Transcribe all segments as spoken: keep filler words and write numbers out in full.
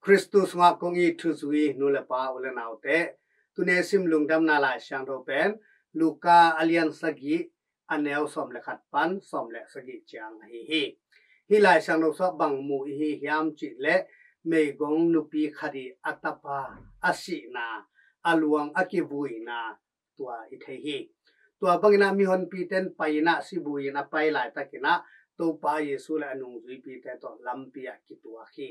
Khristu sungah kong it thuzui nu le pa, u le naute, tuni i sim lungdamna Lai Siangtho pen Luka a lian sagih, a neu sawm le khat pan sawm le sagih ciang ahi hi. Hih Lai Siangtho sungah bang mu i hi hiam cih leh, meigong nupi khat i a tapa a sihna, a luang a kivuina, tua i thei hi. Tua bangin ah mihonpite in pai in ah, sivui in a pai laitakin ah Topa Jesu le a nungzuipite tawh lampi ah kituak hi.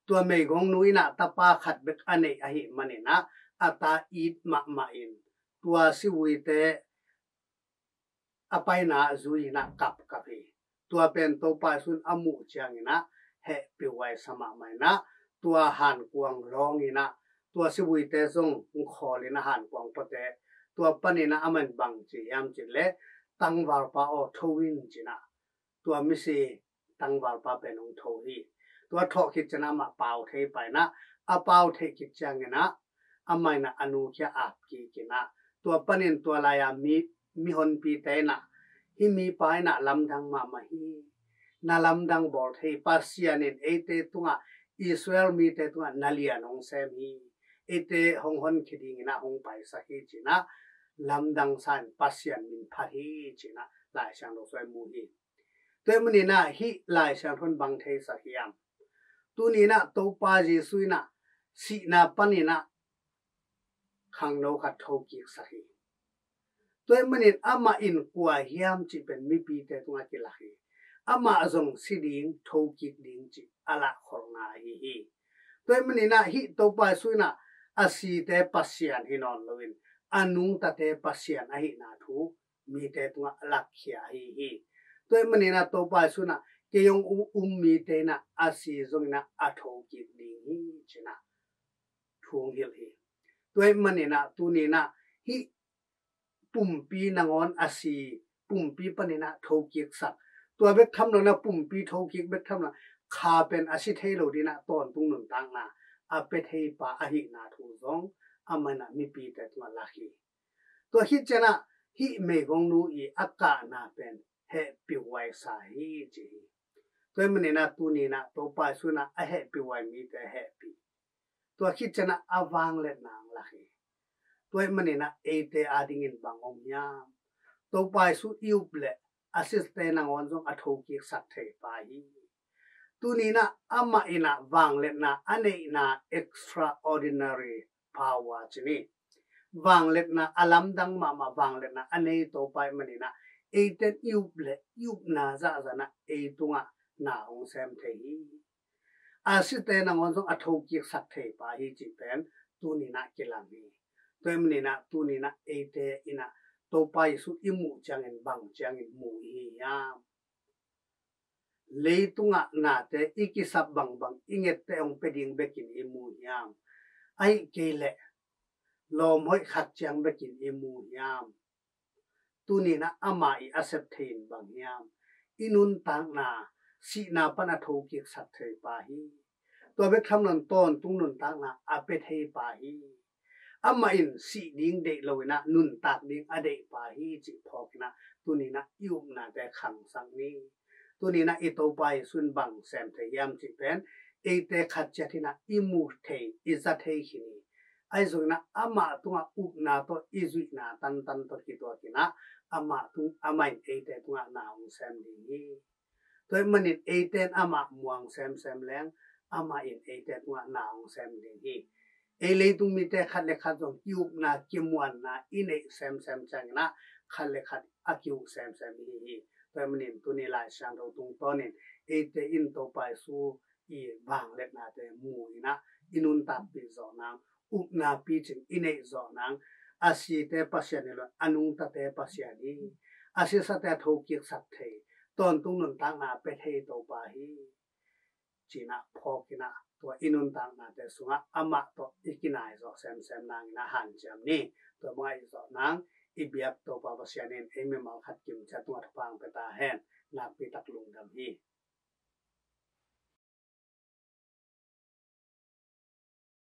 Tua meigong nu in ah tapa khat bek a neih ahih manin ah, a ta it mahmah in, tua sivuite a paina ah zui in ah kapkap hi. Tua pen Topa Jesu in a muh ciangin ah hehpihhuai sa mahmah in ah, tua hankuang lawng in ah, tua sivuite zong khawl in ah, hankuang pawte, tua panin ah amah in bang ci hiam cih leh, "Tangvalpa aw, tho in," ci in ah, tua misi tangvalpa pen hong tho hi. Tua thawh khit ciang ah amah pau thei pah in ah, a pau theih khit ciangin ah amah in ah a nu kiang ap kik in ah, tua panin tua lai-a mi, mihonpite in ah, "Hih mipa in ah lamdang mahmah hi. Na lamdang bawl thei, Pasian in eite tungah, Israel mite tungah na lian hong sem hi. Eite hong honkhia dingin ah hong paisak hi," ci in ah, lamdang sa in Pasian min phat hi ci in ah Lai Siangtho sungah i mu hi. Tua ahih manin ah hih Lai Siangtho in bang theisak hiam? Tuni in ah Topa Jesu in ah sihna panin ah khangno khat thokiksak hi. Tua ahih manin amah in kua hiam cih pen mipite tungah kilak hi. Amah zong si ding, thokik ding cih a lahkholhna ahi hi. Tua ahih manin ah hih Topa Jesu in ah a site Pasian hi nawn loin, a nungtate Pasian ahihna thu mite tungah a lakkhia ahi hi. Tua ahih manin ah Topa Jesu in ah, "Kei hong um, um mite in ah a si zongin ah a thokik ding hi," ci in ah thu hong hilh hi. Tua ahih manin ah tuni in ah hih pumpi nangawn a si, pumpi panin ah thokiksak, tua bek tham lo in ah, pumpi thokik bek tham lo in ah, kha pen a si thei lo dingin ah tawntung nuntakna a pia theipa ahihna thu zong amah in ah mipite tungah lak hi. Tua khit ciang ah hih meigong nu i a kahna pen hehpihhuai sa hi ci hi. Tua ahih manin ah tuni in ah Topa Jesu in ah a hehpihhuai mite hehpih. Tua khit ciang ah a vangliatna hong lak hi. Tua ahih manin ah eite adingin bang om hiam? Topa Jesu i up leh a site nangawn zong a thokiksak thei pa hi. Tuni in ah amah in ah vangliatna a neihna, extraordinary power ci ni. Vangliatna, a lamdang mahmah vangliatna a nei Topa ahih manin ah, eite in i up leh i upna zahzah in ah ei tungah na hong sem thei hi. A site nangawn zong a thokiksak thei pa hi cih pen tuni in ah kilang hi. Tua ahih manin ah tuni in ah eite in ah Topa Jesu i muh ciangin bang ciangin mu i hi hiam? Leitungah nate i kisap bangbang i ngette hong pia ding bekin i mu hiam? Ahih kei leh lawm hoih khat ciang bekin i mu hiam? Tuni in ah amah i a sep thei in bang hiam? I nuntakna, sihna pan a thokiksak thei pa hi. Tua bek tham lo in tawntung nuntakna a pia thei pa hi. Amah in sih ding deih lo in ah nuntak ding a deih pa hi cih phawk in ah tuni in ah i upnate khangsak ni. Tuni in ah i Topa Jesu in bang sem thei hiam cih pen eite khat ciat in ah i mu thei, i za thei khin hi. Ahi zongin ah amah tungah upna tawh i zuihna tantan tawh kituak in ah amah tung, amah in eite tungah na hong sem ding hi. Tua ahih manin eite in amah muang semsem leng, amah in eite tungah na hong sem ding hi. Ei leitung mite khat le khat zong ki-upna, kimuanna i neih semsem ciangin ah khat le khat a ki-up semsem i hi hi. Tua ahih manin tuni Lai Siangtho tungtawnin eite in Topa Jesu i vangliatnate mu in ah i nuntakpih zawh nang, upna picing i neih zawh nang, a site Pasian hi lo in a nungtate Pasian hi. A sisate a thokiksak thei, tawntung nuntakna a pia thei Topa hi ci in ah phawk in ah tua i nuntaknate sungah amah tawh i kinai zawh semsem nangin ah hanciam ni. Tua bangah i zawh nang i biak Topa Pasian in ei mimal khat kimciat tungah thupha hong pia ta hen. Nakpi tak lungdam hi.